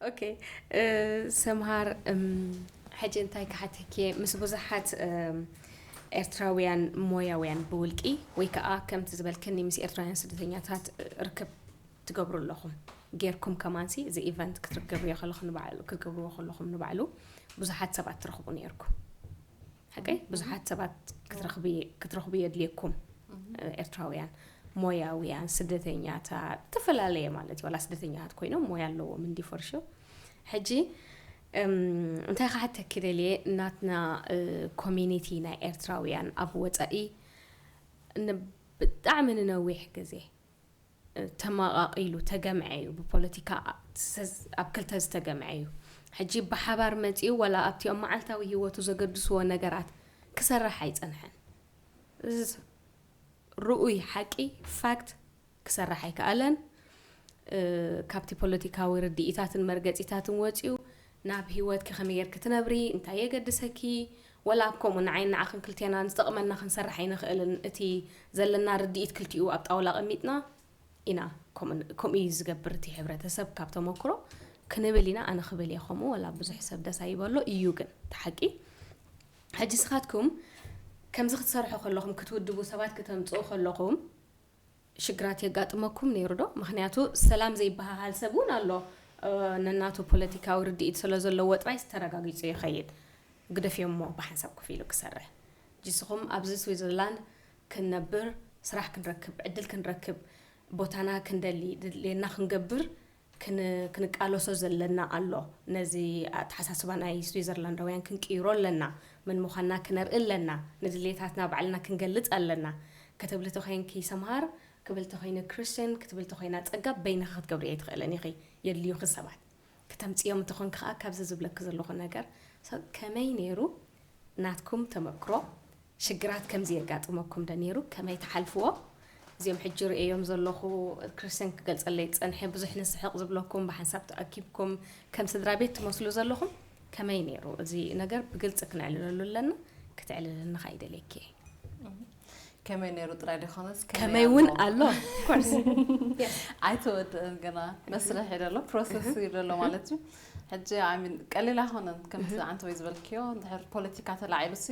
ኦኬ፣ እ፣ ሰምሃር፣ እም፣ ሕጂ እንታይ ክሓተኪ እየ? ምስ ብዙሓት፣ እም፣ ኤርትራውያን ሞያውያን ብውልቂ ወይ ከዓ ከምቲ ዝበልክኒ ምስ ኤርትራውያን ስደተኛታት ርክብ ትገብሩ ኣለኹም። ጌርኩም ከማንሲ እዚ ኢቨንት ክትርከብዮ ከለኹ ንባዕሉ፣ ክትገብርዎ ከለኹም ንባዕሉ ብዙሓት ሰባት ትረኽቡ ነይርኩም። ሓቀይ? ብዙሓት ሰባት ክትረኽቢ፣ ክትረኽቡ የድልየኩም። እ፣ ኤርትራውያን ሞያውያን፣ ስደተኛታት፣ ዝተፈላለየ ማለት እዩ። ዋላ ስደተኛታት ኮይኖም ሞያ ኣለዎም እንዲ for sure። ሕጂ፣ እም፣ እንታይ ክሓተኪ ደልየ፣ ናትና፣ እ፣ ኮሚኒቲ ናይ ኤርትራውያን ኣብ ወጻኢ ን-፣ ብጣዕሚ ንነዊሕ ግዜ፣ እ፣ ተመቓቒሉ፣ ተገምዐ እዩ። ብፖለቲካ ሰዝ-፣ ኣብ ክልተ ዝተገምዐ እዩ። ሕጂ ብሓባር መጺኡ፣ ዋላ ኣብቲኦም መዓልታዊ ህይወቱ ዘገድስዎ ነገራት ክሰርሕ ኣይጸንሐን። እዚ ርኡይ ሓቂ፣ ፋክት፣ ክሰርሕ ኣይከኣለን። እ፣ ካብቲ ፖለቲካዊ ርድኢታትን መርገጺታትን ወጺኡ፣ ናብ ህይወትኪ ከመይ ጌርኪ ትነብሪ፣ እንታይ የገድሰኪ፣ ወላ ኣብ ከምኡ ንዓይን ንዓኽን ክልቴናን ዝጠቕመና ክንሰርሕ ኣይንኽእልን። እቲ ዘለና ርድኢት ክልቲኡ ኣብ ጣውላ ኣቐሚጥና ኢና። ከምኡ፣ ከምኡ እዩ ዝገብር እቲ ሕብረተሰብ ካብ ተመክሮ ክንብል ኢና። ኣነ ክብል እየ ከምኡ፣ ወላ ብዙሕ ሰብ ደስ ኣይበሎ እዩ፣ ግን እቲ ሓቂ። ሕጂ ንስኻትኩም ከምዚ ክትሰርሑ ከለኹም፣ ክትውድቡ፣ ሰባት ክተምጽኡ ከለኹም ሽግራት የጋጥመኩም ነይሩ ዶ? ምኽንያቱ ሰላም ዘይበሃሃል ሰብ እውን ኣሎ። እ፣ ነናቱ ፖለቲካዊ ርድኢት ስለ ዘለዎ ጥራይ ተረጋጊጹ ይኸይድ። ግደፍዮ እሞ ብሓንሳብ ኮፍ ኢሉ ክሰርሕ። ጅስኹም ኣብዚ ስዊዘርላንድ ክንነብር፣ ስራሕ ክንረክብ፣ ዕድል ክንረክብ፣ ቦታና ክንደሊ፣ ድሌና ክንገብር ክን-፣ ክንቃለሶ ዘለና ኣሎ። ነዚ ኣተሓሳስባ ናይ ስዊዘርላንዳውያን ክንቅይሮ ኣለና። መን ምዃንና ክነርኢ ኣለና። ንድሌታትና ባዕልና ክንገልጽ ኣለና። ክትብሊ ተኾይንኪ ሰምሃር፣ ክብል ተኾይነ ክርስቲያን፣ ክትብል ተኾይና ጸጋ፣ በይንኺ ክትገብሪ ኣይትኽእልን ኢኺ። የድልዩኺ ሰባት። ከተምጽዮም እንተኾንኪ ከኣ ካብዚ ዝብለኪ ዘለኹ ነገር፣ ሰብ ከመይ ነይሩ ናትኩም ተመክሮ? ሽግራት ከምዚ የጋጥመኩም ዶ ነይሩ? ከመይ ትሓልፍዎ? እዚኦም ሕጂ ርእዮም ዘለኹ፣ ክርስቲያን ክገልጸለይ ዝጸንሐ፣ ብዙሕ ንስሕቕ ዝብለኩም፣ ብሓንሳብ ተኣኪብኩም ከም ስድራ ቤት ትመስሉ ዘለኹም፣ ከመይ ነይሩ? እዚ ነገር ብግልጺ ክነዕልለሉ ኣለና፣ ክተዕልለኒ ከኣ ይደልየኪ እየ። ከመይ ነይሩ ጥራይ ዘይኮነስ፣ ከመይ ከመይ እውን ኣሎ? ኣሎ፣ of course። Yes። ኣይተወድእን ገና፣ መስርሕ እዩ ዘሎ፣ ፕሮሰስ እዩ ዘሎ ማለት እዩ። ሕጂ፣ I mean፣ ቀሊል ኣይኮነን፣ ከምቲ ኣንቲ ወይ ዝበልክዮ፣ እንድሕር ፖለቲካ ተላዒሉሲ፣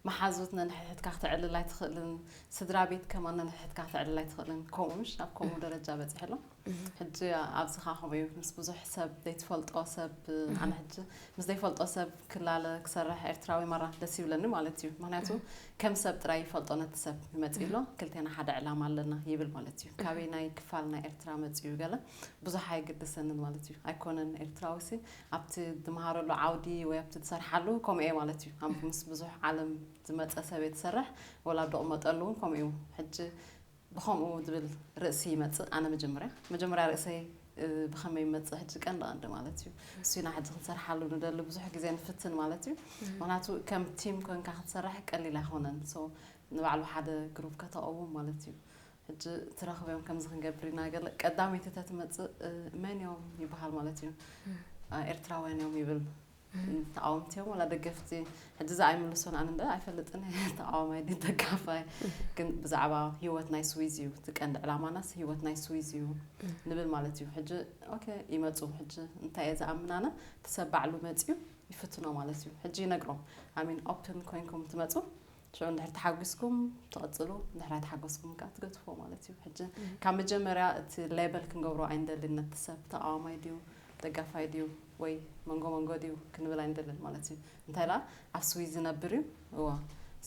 መሓዙት ነንሕድሕድካ ክተዕልል ኣይትኽእልን፣ ስድራ ቤት ከማን ነንሕድሕድካ ክተዕልል ኣይትኽእልን። ከምኡ ምሽ፣ ኣብ ከምኡ ደረጃ በጺሑ ኣሎ። ሕጂ ኣብዚ ኸዓ ከምኡ እዩ፣ ምስ ብዙሕ ሰብ ዘይትፈልጦ ሰብ፣ ኣነ ሕጂ ምስ ዘይፈልጦ ሰብ ክላለ ክሰርሕ ኤርትራዊ መራ ደስ ይብለኒ ማለት እዩ። ምኽንያቱ ከም ሰብ ጥራይ ይፈልጦ ነቲ ሰብ ይመጽእ ኣሎ፣ ክልቴና ሓደ ዕላማ ኣለና ይብል ማለት እዩ። ካበይ ናይ ክፋል ናይ ኤርትራ መጽኡ ገለ ብዙሕ ኣይግድሰንን ማለት እዩ። ኣይኮነን ኤርትራዊ ሲ ኣብቲ ትመሃረሉ ዓውዲ ወይ ኣብቲ ትሰርሓሉ ከምኡ እየ ማለት እዩ። ኣብ ምስ ብዙሕ ዓለም ዝመጸ ሰብ እየ ትሰርሕ፣ ወላ ኣብ ደቕመጠሉ እውን ከምኡ እዩ። ሕጂ ብኸምኡ ዝብል ርእሲ ይመጽእ። ኣነ መጀመርያ፣ መጀመርያ ርእሰይ፣ እ፣ ብኸመይ ይመጽእ ሕጂ ቀንዲ ቀንዲ ማለት እዩ። እሱ ኢና ሕጂ ክንሰርሓሉ ንደሊ ብዙሕ ግዜ ንፍትን ማለት እዩ። ምኽንያቱ ከም ቲም ኮንካ ክትሰርሕ ቀሊል ኣይኮነን። ሶ ንባዕሉ ሓደ ግሩፕ ከተቐውም ማለት እዩ። ሕጂ ትረኽብዮም ከምዚ ክንገብር ኢና ገለ ቀዳመይቲ ተትመጽእ፣ እ፣ መን እዮም ይበሃል ማለት እዩ። እ፣ ኤርትራውያን እዮም ይብል። ተቃወምቲ እዮም ወላ ደገፍቲ? ሕጂ እዚ ኣይምልሶን ኣነ እንደ ኣይፈልጥን እየ። ተቃዋማይ ድዩ ተጋፋይ? ግን ብዛዕባ ህይወት ናይ ስዊዝ እዩ እቲ ቀንዲ ዕላማናስ ህይወት ናይ ስዊዝ እዩ ንብል ማለት እዩ። ሕጂ ኦኬ ይመጹ። ሕጂ እንታይ እየ ዝኣምን ኣነ? እቲ ሰብ ባዕሉ መጽዩ ይፍትኖ ማለት እዩ። ሕጂ ይነግሮም። I mean open ኮይንኩም ትመጹ። ሽዑ እንድሕር ተሓጒስኩም ትቕጽሉ፣ እንድሕር ኣይተሓጎስኩም ከኣ ትገትፎ ማለት እዩ። ሕጂ ካብ መጀመርያ እቲ ሌበል ክንገብሮ ኣይንደልን። ነቲ ሰብ ተቃዋማይ ድዩ፣ ደጋፋይ ድዩ፣ ወይ መንጎ መንጎ ድዩ ክንብል ኣይንደልን ማለት እዩ። እንታይ ደኣ ኣብ ስዊዝ ዝነብር እዩ፣ እዋ።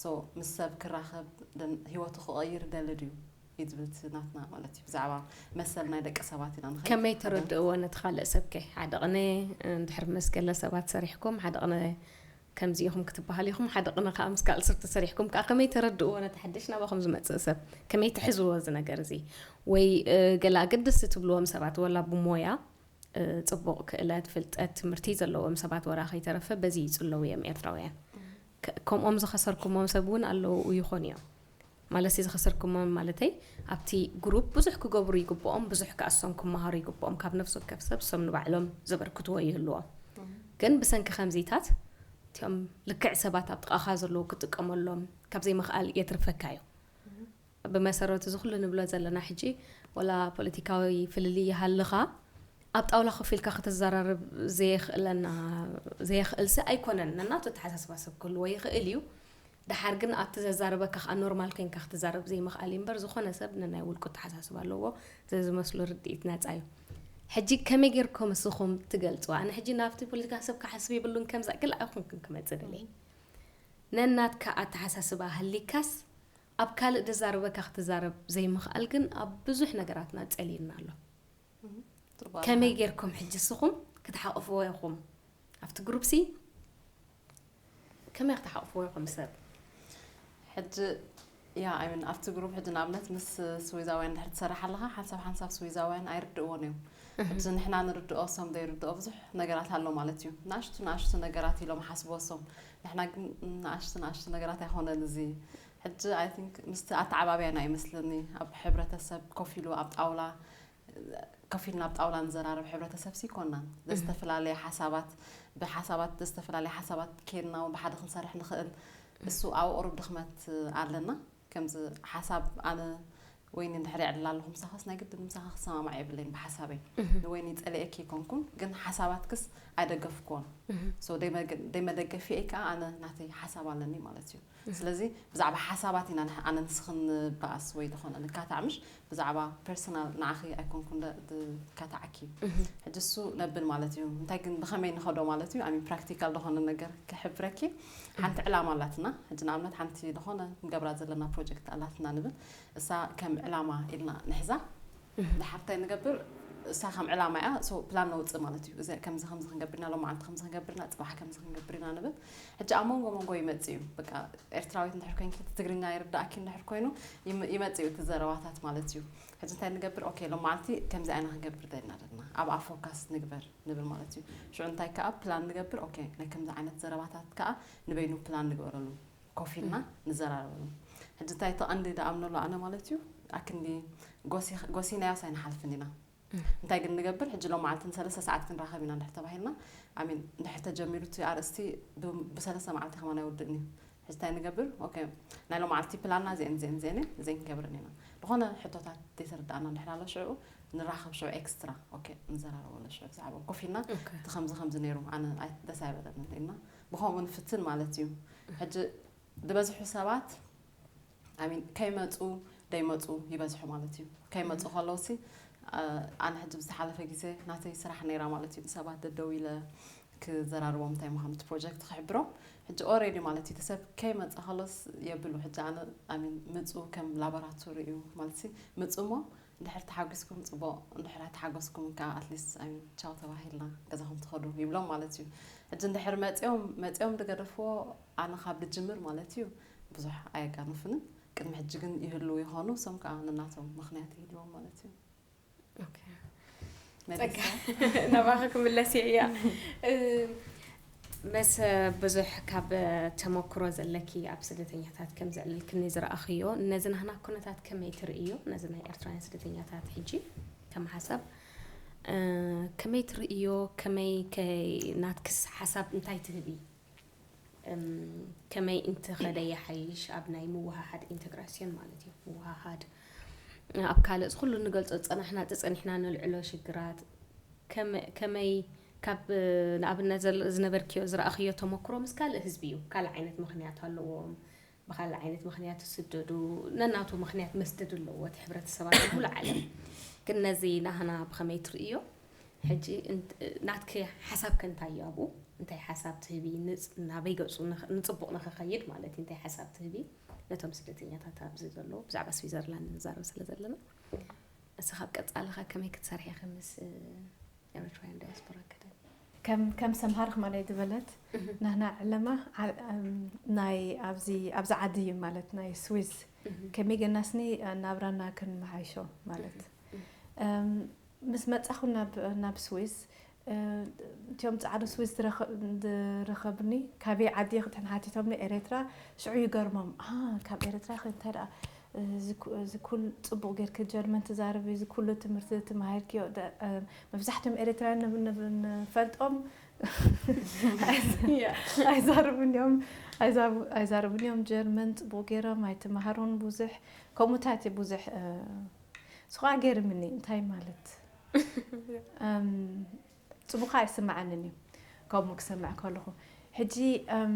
ሶ ምስ ሰብ ክራኸብ፣ ደን-፣ ህይወቱ ክቕይር ደሊ ድዩ እዩ ዝብል እቲ ናትና ማለት እዩ። ብዛዕባ መሰል ናይ ደቂ ሰባት ኢና ንኸይድ። ከመይ ሓደ ተረድእዎ ነቲ ካልእ ሰብከ? ሓደ ቅነ እንድሕር ምስ ገለ ሰባት ሰሪሕኩም፣ ሓደ ቅነ ከምዚ ኢኹም ክትበሃል ኢኹም፣ ሓደ ቅነ ከኣ ምስ ካልእ ሰብ ተሰሪሕኩም ከኣ ከመይ ተረድእዎ ነቲ ሓድሽ ናባኹም ዝመጽእ ሰብ? ከመይ ትሕዝዎ እዚ ነገር እዚ? ወይ፣ እ፣ ገለ ኣገደስቲ ትብልዎም ሰባት ወላ ብሞያ፣ እ፣ ጽቡቕ ክእለት፣ ፍልጠት፣ ትምህርቲ ዘለዎም ሰባት ወላ ከይተረፈ በዚ ይጽለዉ እዮም ኤርትራውያን። ከ-፣ ከምኦም ዝኸሰርኩሞም ሰብ እውን ኣለዉ ይኾኑ እዮም። ማለትሲ ዝኸሰርኩሞም ማለተይ ኣብቲ ግሩፕ ብዙሕ ክገብሩ ይግብኦም፣ ብዙሕ ከኣ እሶም ክመሃሩ ይግብኦም። ካብ ነፍሲ ወከፍ ሰብ እሶም ንባዕሎም ዘበርክትዎ ይህልዎም። ግን ብሰንኪ ከምዚታት እቲኦም ልክዕ ሰባት ኣብ ጥቓኻ ዘለዉ ክትጥቀመሎም ካብ ዘይምኽኣል የትርፈካ እዩ። ብመሰረቱ እዚ ኩሉ ንብሎ ዘለና ሕጂ ወላ ፖለቲካዊ ፍልልይ ይሃልኻ፣ ኣብ ጣውላ ኮፍ ኢልካ ክትዘራረብ ዘየኽእለና፣ ዘየኽእልሲ ኣይኮነን። ነናቱ ኣተሓሳስባ ሰብ ክህልዎ ይኽእል እዩ። ደሓር ግን ኣብቲ ዘዛረበካ ከኣ ኖርማል ኮይንካ ክትዛረብ ዘይምኽኣል እዩ እምበር፣ ዝኾነ ሰብ ነናይ ውልቁ ኣተሓሳስባ ኣለዎ። ዘዝመስሎ ርድኢት ናጻ እዩ። ሕጂ ከመይ ጌርኩም ንስኹም ትገልጽዎ? ኣነ ሕጂ ናብቲ ፖለቲካ ሰብ ክሓስብ የብሉን ከምዛ ገለ ኣይኮንኩን ክመጽእ ደልየ። ነናትካ ኣተሓሳስባ ሃሊካስ ኣብ ካልእ ዘዛረበካ ክትዛረብ ዘይምኽኣል ግን ኣብ ብዙሕ ነገራትና ጸሊልና ኣሎ። ከመይ ጌርኩም ሕጂ ንስኹም ክትሓቕፍዎ ኢኹም ኣብቲ ግሩፕሲ? ከመይ ክትሓቕፍዎ ኢኹም ሰብ? ሕጂ ያ ኣይ ሚን ኣብቲ ግሩፕ ሕጂ ንኣብነት ምስ ስዊዛውያን ድሕር ትሰርሕ ኣለኻ ሓንሳብ ሓንሳብ ስዊዛውያን ኣይርድእዎን እዮም። ሕጂ ንሕና ንርድኦ እሶም ዘይርድኦ ብዙሕ ነገራት ኣሎ ማለት እዩ። ንኣሽቱ ንኣሽቱ ነገራት ኢሎም ሓስቦ እሶም፣ ንሕና ግን ንኣሽቱ ንኣሽቱ ነገራት ኣይኮነን እዚ። ሕጂ ኣይ ቲንክ ምስቲ ኣተዓባብያና ይመስለኒ ኣብ ሕብረተሰብ ኮፍ ኢሉ ኣብ ጣውላ ኮፍ ኢልና ኣብ ጣውላ ንዘራረብ ሕብረተሰብ ሲ ይኮናን። ዘዝተፈላለየ ሓሳባት ብሓሳባት ዘዝተፈላለየ ሓሳባት ኬድና እውን ብሓደ ክንሰርሕ ንኽእል። እሱ ኣብ ቁሩብ ድኽመት ኣለና። ከምዚ ሓሳብ ኣነ ወይኒ እንድሕር የዕልል ኣለኹ ምሳኻስ ናይ ግድን ምሳኻ ክሰማማዕ የብለይን ብሓሳበይ። ንወይኒ ጸሊኤኪ ኣይኮንኩን ግን ሓሳባትክስ ኣይደገፍክዎን። So ደይመደገፊኤይ ከዓ ኣነ ናተይ ሓሳብ ኣለኒ ማለት እዩ። ስለዚ ብዛዕባ ሓሳባት ኢና ኣነ ንስኽን ንባኣስ ወይ ዝኾነ ንካታዕ ምሽ ብዛዕባ ፐርሰናል ንዓኺ ኣይኮንኩን ድካታዓኪ እዩ። ሕጂ እሱ ነብል ማለት እዩ። እንታይ ግን ብኸመይ ንኸዶ ማለት እዩ። ኣሚን ፕራክቲካል ዝኾነ ነገር ክሕብረኪ። ሓንቲ ዕላማ ኣላትና። ሕጂ ንኣብነት ሓንቲ ዝኾነ ንገብራ ዘለና ፕሮጀክት ኣላትና ንብል። እሳ ከም ዕላማ ኢልና ንሕዛ። ድሓር እንታይ ንገብር? እሳ ከም ዕላማ እያ። So ፕላን ነውፅእ ማለት እዩ። እዚ ከምዚ ከምዚ ክንገብር ኢና፣ ሎማዓንቲ ከምዚ ክንገብር ኢና፣ ፅባሕ ከምዚ ክንገብር ኢና ንብል። ሕጂ ኣብ መንጎ መንጎ ይመፅእ እዩ። በቃ ኤርትራዊት እንድሕር ኮይንኪ እቲ ትግርኛ ይርዳእኪ እንድሕር ኮይኑ ይም- ይመፅእ እዩ እቲ ዘረባታት ማለት እዩ። ሕጂ እንታይ ንገብር? ኦኬ ሎማዓንቲ ከምዚ ኣይና ክንገብር ደልና ደልና ኣብኣ ፎካስ ንግበር ንብል ማለት እዩ። ሽዑ እንታይ ከዓ ፕላን ንገብር? ኦኬ ናይ ከምዚ ዓይነት ዘረባታት ከዓ ንበይኑ ፕላን ንግበረሉ። ኮፍ ኢልና ንዘራረበሉ። ሕጂ እንታይ እቲ ቀንዲ ደኣምነሉ ኣነ ማለት እዩ ኣክንዲ ጎሲናዮስ ኣይንሓልፍን ኢና። እንታይ ግን ንገብር ሕጂ ሎም መዓልቲ ንሰለስተ ሰዓት ክንራኸብ ኢና እንድሕር ተባሂልና ኣሚን እንድሕር ተጀሚሩ እቲ ኣርእስቲ ብሰለስተ መዓልቲ ከማን ኣይውድእን እዩ። ሕጂ እንታይ ንገብር ኦኬ ናይ ሎም መዓልቲ ፕላንና እዚአን እዚአን እዚአን እዚአን ክንገብረን ኢና። ዝኾነ ሕቶታት ዘይተረዳእና እንድሕር ኣሎ ሽዑ ንራኸብ ሽዑ ኤክስትራ ኦኬ ንዘራረበሉ ሽዑ ብዛዕባ ኮፍ ኢልና እቲ ከምዚ ከምዚ ነይሩ ኣነ ደስ ኣይበለንን ኢልና ብኸምኡ ንፍትን ማለት እዩ። ሕጂ ዝበዝሑ ሰባት ኣሚን ከይመፁ ደይመፁ ይበዝሑ ማለት እዩ። ከይመፁ ከለውሲ ኣነ ሕጂ ብዝሓለፈ ግዜ ናተይ ስራሕ ነይራ ማለት እዩ። ንሰባት ደደው ኢለ ክዘራርቦም እንታይ ምዃኑ እቲ ፕሮጀክት ክሕብሮም ሕጂ ኦሬዲ ማለት እዩ። እቲ ሰብ ከይመፀ ከሎስ የብሉ ሕጂ ኣነ ኣሚን ምፁ ከም ላቦራቶሪ እዩ ማለት ምፁ እሞ እንድሕር ተሓጒስኩም ፅቡቕ እንድሕር ኣይተሓገስኩም ከዓ ኣትሊስት ኣይ ሚን ቻው ተባሂልና ገዛኹም ትኸዱ ይብሎም ማለት እዩ። ሕጂ እንድሕር መፂኦም መፂኦም ዝገደፍዎ ኣነ ካብ ልጅምር ማለት እዩ ብዙሕ ኣየጋንፉንን ቅድሚ ሕጂ ግን ይህልው ይኾኑ እሶም ከዓ ንናቶም ምኽንያት ይህልዎም ማለት እዩ። ጸጋ ናባኺ ክምለስ እየ እያ መስ ብዙሕ ካብ ተመክሮ ዘለኪ ኣብ ስደተኛታት ከም ዘዕልልክኒ ዝረኣኽዮ ነዚ ናህና ኩነታት ከመይ ትርእዮ ነዚ ናይ ኤርትራውያን ስደተኛታት ሕጂ ከም ሓሳብ ከመይ ትርእዮ ከመይ ናትክስ ሓሳብ እንታይ ትህቢ ከመይ እንትኸደ ይሓይሽ ኣብ ናይ ምውሃሃድ ኢንተግራሲዮን ማለት እዩ ምውሃሃድ ኣብ ካልእ እዚ ኩሉ ንገልጾ ዝጸናሕና ጸጸኒሕና ነልዕሎ ሽግራት ከመይ ካብ ንኣብነት ዝነበርክዮ ዝረኣኽዮ ተመክሮ ምስ ካልእ ህዝቢ እዩ ካልእ ዓይነት ምኽንያት ኣለዎም ብኻልእ ዓይነት ምኽንያት ዝስደዱ ነናቱ ምኽንያት መስደድ ኣለዎ እቲ ሕብረተሰባት ሙሉ ዓለም ግን ነዚ ናህና ብኸመይ ትርእዮ ሕጂ ናትኪ ሓሳብኪ እንታይ እዩ ኣብኡ እንታይ ሓሳብ ትህቢ ናበይ ገፁ ንፅቡቕ ንኽኸይድ ማለት እዩ እንታይ ሓሳብ ትህቢ ነቶም ስደተኛታት ኣብዚ ዘለዉ ብዛዕባ ስዊዘርላንድ ንዛረብ ስለ ዘለና እስኻ ኣብ ቀፃልኻ ከመይ ክትሰርሒ ኢኺ ምስ ኤሪትራያን ዳያስፖራ ኣካዳሚ ከም ከም ሰምሃር ክማላይ ዝበለት ናህና ዕለማ ናይ ኣብዚ ኣብዚ ዓዲ እዩ ማለት ናይ ስዊዝ ከመይ ገናስኒ ናብራና ክንመሓይሾ ማለት ምስ መጻኹ ናብ ናብ ስዊዝ እቲኦም ጻዕዱ ስዊዝ ዝረኸብኒ ካበይ ዓዲ ክትሕን ሓቲቶምኒ ኤሬትራ ሽዑ ይገርሞም ካብ ኤሬትራ ከ እንታይ ደኣ እዚ ኩል ጽቡቕ ጌርኪ ጀርመን ትዛረቢ እዚ ኩሉ ትምህርቲ ተማሂርክዮ መብዛሕትኦም ኤሬትራውያን ንፈልጦም ኣይዛረቡን እዮም ኣይዛረቡን እዮም ጀርመን ጽቡቕ ጌሮም ኣይተማሃሩን ብዙሕ ከምኡታት እዩ ብዙሕ ስኻ ገርምኒ እንታይ ማለት እም፣ ጽቡቕ ኣይስምዓንን እዩ፣ ከምኡ ክሰምዕ ከለኹ። ሕጂ፣ እም፣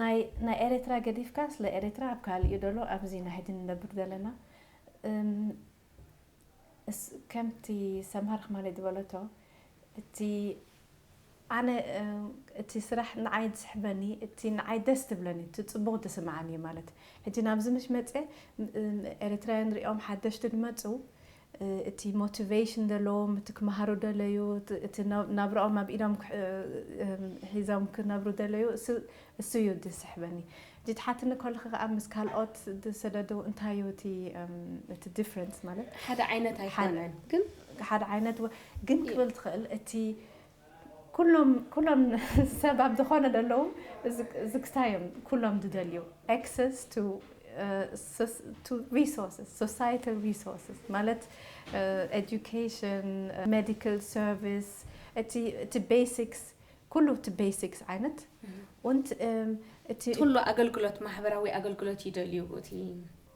ናይ፣ ናይ ኤርትራ ገዲፍካ፣ ስለ ኤርትራ ኣብ ካልእ እዩ ደሎ፣ ኣብዚ ኢና ሕጂ ንነብር ዘለና። እም፣ እስ-፣ ከምቲ ሰምሃር ኽማነ ዝበለቶ፣ እቲ ኣነ፣ እም፣ እቲ ስራሕ ንዓይ ዝስሕበኒ፣ እቲ ንዓይ ደስ ትብለኒ፣ እቲ ጽቡቕ ትስምዓኒ ማለት። ሕጂ ናብዚ ምሽ መጽየ፣ እም፣ ኤርትራውያን ሪኦም ሓደሽቲ ዝመጹ፣ እ፣ እቲ ሞቲቬሽን ዘለዎም፣ እቲ ክመሃሩ ደለዩ፣ እቲ፣ እቲ ናብ-፣ ናብራኦም ኣብ ኢዶም ክሕ-፣ እም፣ ሒዞም ክነብሩ ደለዩ፣ እሱ፣ እሱ እዩ ዝስሕበኒ። ሕጂ ትሓትኒ ከለኺ ከኣ ምስ ካልኦት ዝሰደዱ እንታይ እዩ እቲ፣ እም፣ እቲ ዲፍረንስ ማለት? ሓደ ዓይነት ሓደ ኣይኮነን፣ ግን ሓደ ዓይነት ወ-፣ ግን እዩ። ክብል ትኽእል፣ እቲ ኩሎም፣ ኩሎም ሰብ ኣብ ዝኾነ ደለዉ፣ እዚ፣ እዚ ክስታይ እዮም ኩሎም ዝደልዩ። Access to፣ እ፣ ሶስ-፣ to resources፣ societal resources ማለት፣ እ፣ ኤዱኬሽን፣ እ፣ ሜዲካል ሰርቪስ፣ እቲ፣ እቲ ቤሲክስ፣ ኩሉ እቲ ቤሲክስ ዓይነት። እም። Und፣ እም፣ እቲ ኩሉ ኣገልግሎት፣ ማሕበራዊ ኣገልግሎት ይደልዩ እቲ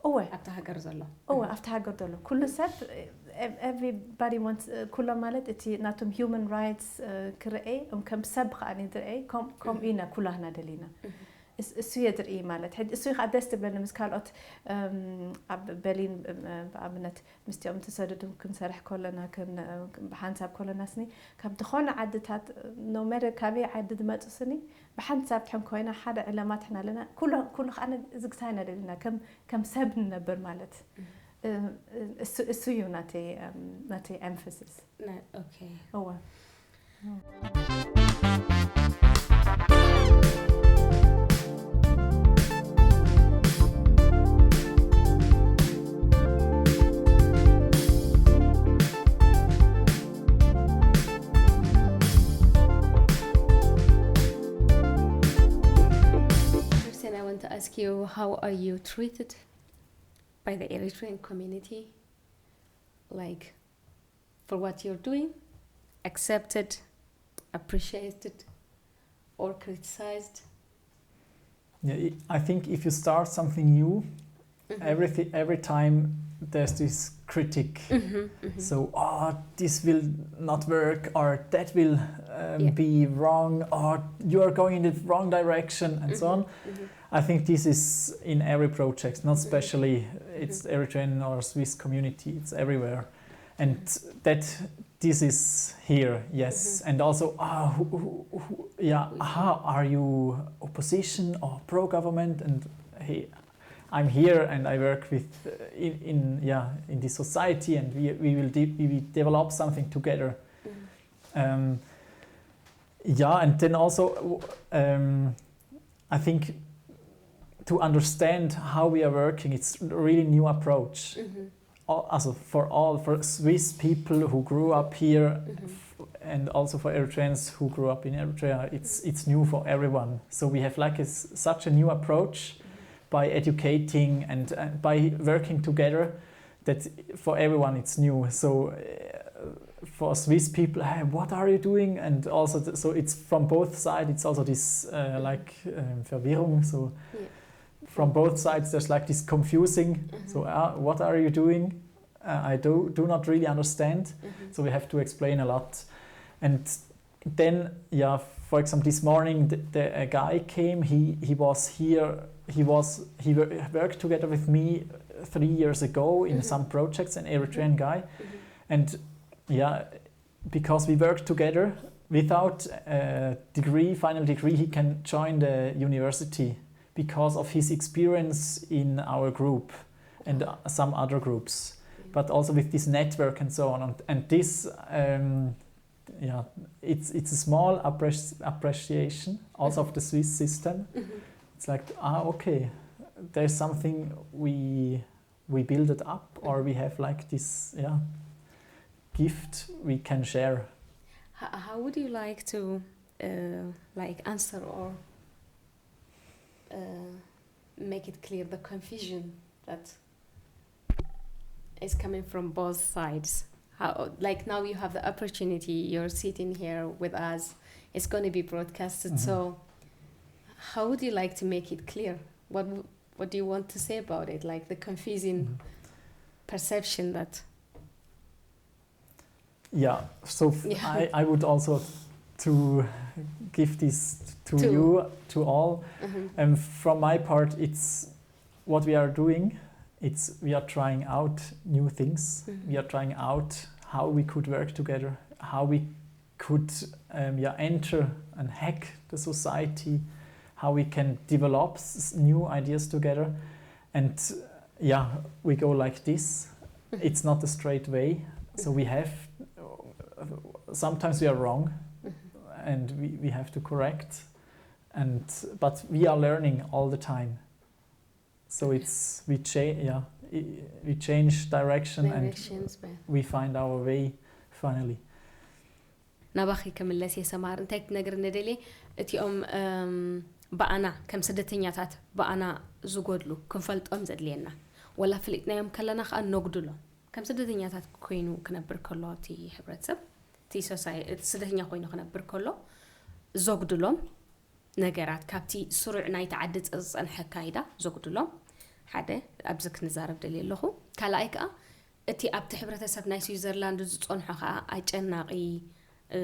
እወ። ኣብታ ሃገር ዘሎ። እወ፣ ኣብታ ሃገር ዘሎ። ኩሉ ሰብ፣ ኤ-፣ everybody wants፣ እ፣ ኩሎም ማለት እቲ ናቶም ሂውማን ራይትስ፣ እ፣ ክረኤ፣ እም፣ ከም ሰብ ከኣ ዝረኤ፣ ከም-፣ ከምኡ ኢና ኩላህና ደሊና። እም። እስ-፣ እሱ እየ ዝርኢ ማለት። ሕጂ እሱ እዩ ከኣ ደስ ትብለኒ ምስ ካልኦት፣ እም፣ ኣብ በርሊን፣ እም፣ ብኣብነት ምስቲኦም ተሰደዱ ክንሰርሕ ከለና፣ ክን-፣ ብሓንሳብ ከለና ስኒ፣ ካብ ዝኾነ ዓድታት፣ no matter ካበይ ዓዲ ዝመጹ ስኒ፣ ብሓንሳብ ትሕን ኮይና ሓደ ዕላማ ትሕና ኣለና። ኩሉ፣ ኩሉ ከኣ ዝግሳይና ደሊና፣ ከም፣ ከም ሰብ ንነብር ማለት። እም። እ-፣ እ-፣ እሱ፣ እሱ እዩ ናተይ፣ እም፣ ናተይ ኤምፋሲስ። ና-፣ ኦኬ። እወ። First thing I want to ask you, how are you treated by the Eritrean community? Like, for what you're doing, accepted, appreciated, or criticized? Yeah, I I think if you start something new, Mhm. everything, every time there's this critic. Mhm, mhm. So, "Oh, this will not work," or, "That will, um, Yeah. be wrong," or, "You are going in the wrong direction," and so Mhm, on. mhm. I think this is in every project, not Mhm. especially it's Mhm. Eritrean or Swiss community, it's everywhere. And that this is here, yes. Mhm. And also, ah, who, who, who, yeah, Who is aha, are you opposition or pro-government? And hey, I'm here and I work with, uh, in, in, yeah, in this society, and we, we will de-, we will develop something together. Mhm. Um, yeah, and then also, w-, um, I think to understand how we are working, it's really new approach. Mhm. Al-, also for all, for Swiss people who grew up here, Mhm. f-, and also for Eritreans who grew up in Eritrea, it's, it's new for everyone. So we have, like, a s-, such a new approach Mhm. by educating and, uh, by working together that for everyone it's new. So, uh, for Swiss people, "Hey, what are you doing?" And also, th-, so it's from both sides. It's also this, uh, like, um, Verwirrung. So Yeah. from both sides, there's, like, this confusing. Mhm. So, uh, what are you doing? Uh, I do, do not really understand. Mhm. So we have to explain a lot. And then, yeah, for example, this morning, the, the, a guy came. He, he was here. He was, he wor-, worked together with me three years ago in Mhm. some projects, an Eritrean guy. Mhm. And yeah, because we work together, without a degree, final degree, he can join the university because of his experience in our group and, uh, some other groups, but also with this network and so on. And, and this, um, yeah, it's, it's a small appreci-, appreciation also of the Swiss system. Mhm. It's like, ah, okay, there's something we, we build it up, or we have, like, this, yeah, gift we can share. H-, how would you like to, uh, like, answer or, uh, make it clear the confusion that is coming from both sides? How, like, now you have the opportunity, you're sitting here with us, it's gonna be broadcasted, Mhm. so how would you like to make it clear? What w-, what do you want to say about it? Like, the confusing Mhm. perception that Yeah, so f- Yeah. I, I would also to give this to To- you, to all. Mhm. And from my part, it's what we are doing. It's we are trying out new things. Mhm. We are trying out how we could work together, how we could um, yeah, enter and hack the society, how we can develop s- new ideas together. And yeah, we go like this. It's not a straight way. So we have, sometimes we are wrong and we, we have to correct. And, but we are learning all the time. So it's, we change, yeah, i- we change direction and Directions በ- we find our way finally. ናባኺ ክምለስ እየ ሰማር። እንታይ ክትነግርኒ ደልየ? እቲኦም እም፣ ብኣና ከም ስደተኛታት ብኣና ዝጎድሉ ክንፈልጦም ዘድልየና፣ ወላ ፍሊጥናዮም ከለና ከዓ ነጉድሎም። ከም ስደተኛታት ኮይኑ ክነብር ከሎ እቲ ሕብረተሰብ፣ እቲ ሶሳይ-፣ እቲ ስደተኛ ኮይኑ ክነብር ከሎ ዘጉድሎም ነገራት፣ ካብቲ ስሩዕ ናይቲ ዓዲ ዝጸንሐ ኣካይዳ ዘጉድሎም ሓደ ኣብዚ ክንዛረብ ደልየ ኣለኹ። ካልኣይ ከዓ እቲ ኣብቲ ሕብረተሰብ ናይ ስዊዘርላንድ ዝጸንሖ ከዓ ኣጨናቒ እ፣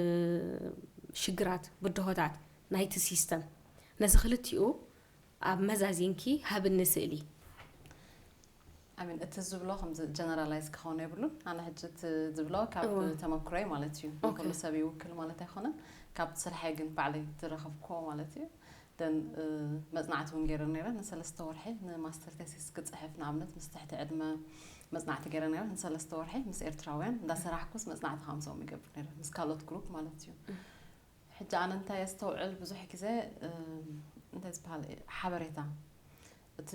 ሽግራት፣ ብድሆታት ናይቲ ሲስተም፣ ነዚ ክልቲኡ ኣብ መዛዚንኪ ሃብኒ ስእሊ። I mean እቲ ዝብሎ ከምዚ ጀነራላይዝ ክኸውን የብሉን። ኣነ ሕጂ እቲ ዝብሎ ካብ እወ። ተመክሮይ ማለት እዩ። ኦኬ። ኩሉ ሰብ ይውክል ማለት ኣይኮነን። ካብ ስርሐይ ግን ባዕለይ ዝረኸብክዎ ማለት እዩ። ደን መፅናዕቲ እውን ገይረ ነይረ። ንሰለስተ ወርሒ ንማስተር ቴሲስ ክፅሕፍ ንኣብነት ምስ ትሕቲ ዕድመ መፅናዕቲ ገይረ ነይረ። ንሰለስተ ወርሒ ምስ ኤርትራውያን እንዳሰራሕኩስ መፅናዕቲ ከምሶም ይገብር ነይረ ምስ ካልኦት ግሩፕ ማለት እዩ። ሕጂ ኣነ እንታይ የስተውዕል ብዙሕ ግዜ እንታይ ዝበሃል ሓበሬታ፣ እቲ